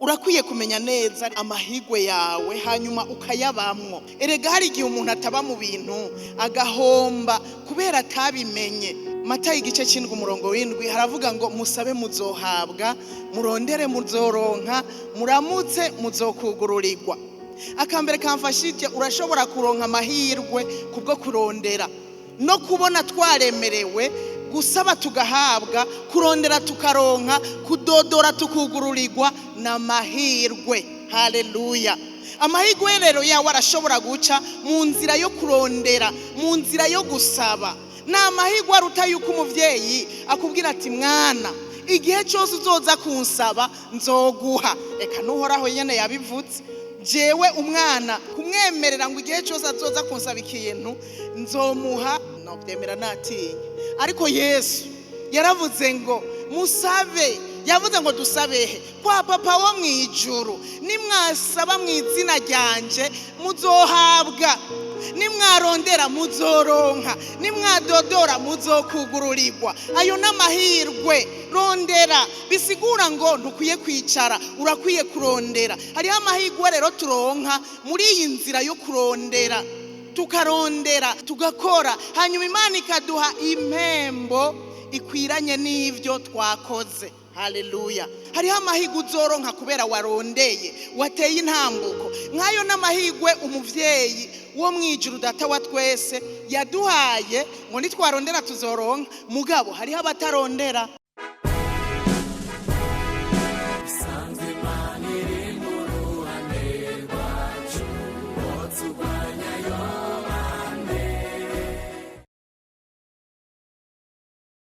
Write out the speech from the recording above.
Urakwiye kumenya neza amahigwe yawe, hanyuma ukayabamwo. Erega hari igihe umuntu ataba mu bintu agahomba kubera atabimenye. Matayo igice c'indwi umurongo w'indwi haravuga ngo: "Musabe muzohabwa, murondere muzoronka, muramutse muzokugururirwa." Akambere kamfashije, urashobora kuronka amahirwe kubwo kurondera no kubona twaremerewe gusaba tugahabwa, kurondera tukaronka, kudodora tukugururirwa n'amahirwe. Haleluya! Amahirwe rero yawe arashobora guca mu nzira yo kurondera, mu nzira yo gusaba. Ni amahirwe aruta yuko umuvyeyi akubwira ati: "Mwana, igihe cyose uzoza kunsaba nzoguha." Reka n'Uhoraho nyene yabivuze. Jewe umwana kumwemerera ngo igihe cyose azoza kunsaba ikintu nzomuha, nobyemera natinya. Ariko Yesu yaravuze ngo musabe. Yavuze ngo dusabehe kwa Papa wo mu ijuru. "Nimwasaba mu izina ryanje muzohabwa, nimwarondera muzoronka, nimwadodora muzokugururirwa." Ayo n'amahirwe. Rondera bisigura ngo ntukwiye kwicara, urakwiye kurondera. Hariho amahirwe rero turonka muri iyi nzira yo kurondera, tukarondera, tugakora, hanyuma Imana ikaduha impembo ikwiranye n'ibyo twakoze. Haleluya! Hariho amahirwe uzoronka kubera warondeye, wateye intambuko. Nk'ayo n'amahirwe umuvyeyi wo mu ijuru, Data wa twese, yaduhaye ngo nitwarondera tuzoronka. Mugabo hariho abatarondera.